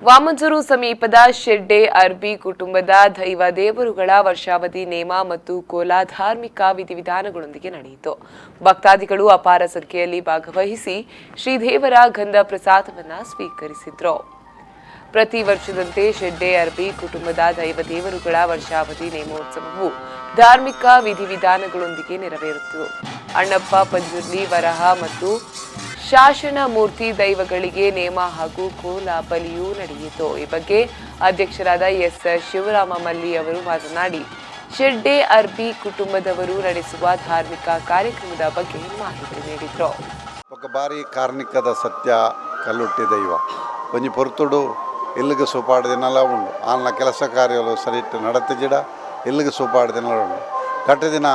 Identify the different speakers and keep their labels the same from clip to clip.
Speaker 1: ವಾಮಂಜೂರು ಸಮೀಪದ ಶೆಡ್ಡೆ ಅರ್ಬಿ ಕುಟುಂಬದ ದೈವ ದೇವರುಗಳ ವರ್ಷಾವಧಿ ನೇಮ ಮತ್ತು ಕೋಲ ಧಾರ್ಮಿಕ ವಿಧಿವಿಧಾನಗಳೊಂದಿಗೆ ನಡೆಯಿತು. ಭಕ್ತಾದಿಗಳು ಅಪಾರ ಸಂಖ್ಯೆಯಲ್ಲಿ ಭಾಗವಹಿಸಿ ಶ್ರೀದೇವರ ಗಂಧ ಪ್ರಸಾದವನ್ನ ಸ್ವೀಕರಿಸಿದ್ರು. ಪ್ರತಿ ವರ್ಷದಂತೆ ಶೆಡ್ಡೆ ಅರ್ಬಿ ಕುಟುಂಬದ ದೈವ ದೇವರುಗಳ ವರ್ಷಾವಧಿ ನೇಮೋತ್ಸವವು ಧಾರ್ಮಿಕ ವಿಧಿವಿಧಾನಗಳೊಂದಿಗೆ ನೆರವೇರಿತು. ಅಣ್ಣಪ್ಪ, ಪಂಜುರ್ಲಿ, ವರಹ ಮತ್ತು ಶಾಸನ ಮೂರ್ತಿ ದೈವಗಳಿಗೆ ನೇಮ ಹಾಗೂ ಕೋಲ ಬಲಿಯೂ ನಡೆಯಿತು. ಈ ಬಗ್ಗೆ ಅಧ್ಯಕ್ಷರಾದ ಎಸ್ ಶಿವರಾಮ ಮಲ್ಲಿ ಅವರು ಮಾತನಾಡಿ, ಶೆಡ್ಡೆ ಅರ್ಬಿ ಕುಟುಂಬದವರು ನಡೆಸುವ ಧಾರ್ಮಿಕ ಕಾರ್ಯಕ್ರಮದ ಬಗ್ಗೆ ಮಾಹಿತಿ ನೀಡಿದರು.
Speaker 2: ಬೊಕ್ಕ ಬಾರಿ ಕಾರ್ಣಿಕದ ಸತ್ಯ ಕಲ್ಲುಟ್ಟಿ ದೈವ. ಒಂಜಿ ಪೊರ್ತುಡು ಇಲ್ಲಿಗೆ ಸೂಪಾಡು ದಿನಲ ಉಂಡು. ಆಲ್ನ ಕೆಲಸ ಕಾರ್ಯಲು ಸರಿಟ್ ನಡತಿಜಿಡ ಇಲ್ಲಿಗೆ ಸೂಪಾಡು ದಿನಲ ಉಂಡು. ಕಟ್ಟ ದಿನ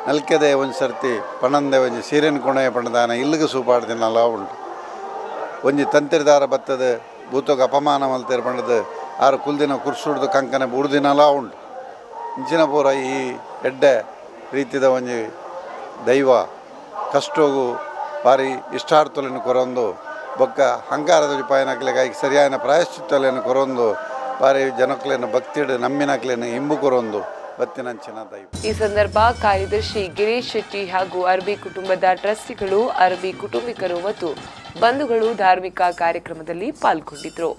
Speaker 2: ನಲ್ಕೆದೆ ಒಂಜಿ ಸರ್ತಿ ಪಣಂದೆ ಒಂಜಿ ಸೀರೆನ್ ಕೊಣೆ ಪಂಡದಾನ ಇಲ್ಲಿಗೆ ಸೂಪಾಡು ದಿನಲ ಉಂಡು. ಒಂಜಿ ತಂತಿರ್ದಾರ ಬತ್ತದ ಭೂತೋಗ ಅಪಮಾನ ಮಲ್ತೇರು ಪಂಡದು ಆರು ಕುಲ್ದಿನ ಕುರ್ಸುಡ್ದು ಕಂಕನೆ ಬೂಡ್ದಿನಲ ಉಂಡು. ಇಂಚಿನ ಪೂರ ಈ ಎಡ್ಡೆ ರೀತಿದ ಒಂಜಿ ದೈವ ಕಷ್ಟೋಗು ಬಾರಿ ಇಷ್ಟಾರ್ಥలను ಕೊರೊಂದು, ಬೊಕ್ಕ ಹಂಕಾರದ ಪಾಯನಕ್ಲೆಗ್ ಸರಿಯಾದ ಪ್ರಾಯಶ್ಚಿತ್ತಲೆನ್ ಕೊರೊಂದು, ಬಾರಿ ಜನಕ್ಲೆನ ಭಕ್ತಿಡ್ ನಂಬಿನಕ್ಲೆನ ಇಂಬು ಕೊರೊಂದು ಬತ್ತಿನಂಚಿನ ದೈವ.
Speaker 1: ಈ ಸಂದರ್ಭ ಕಾರ್ಯದರ್ಶಿ ಗಿರೀಶ್ ಶೆಟ್ಟಿ ಹಾಗೂ ಅರ್ಬಿ ಕುಟುಂಬದ ಟ್ರಸ್ಟಿಗಳು, ಅರ್ಬಿ ಕುಟುಂಬಿಕರು ಮತ್ತು ಬಂಧುಗಳು ಧಾರ್ಮಿಕ ಕಾರ್ಯಕ್ರಮದಲ್ಲಿ ಪಾಲ್ಗೊಂಡಿದ್ದರು.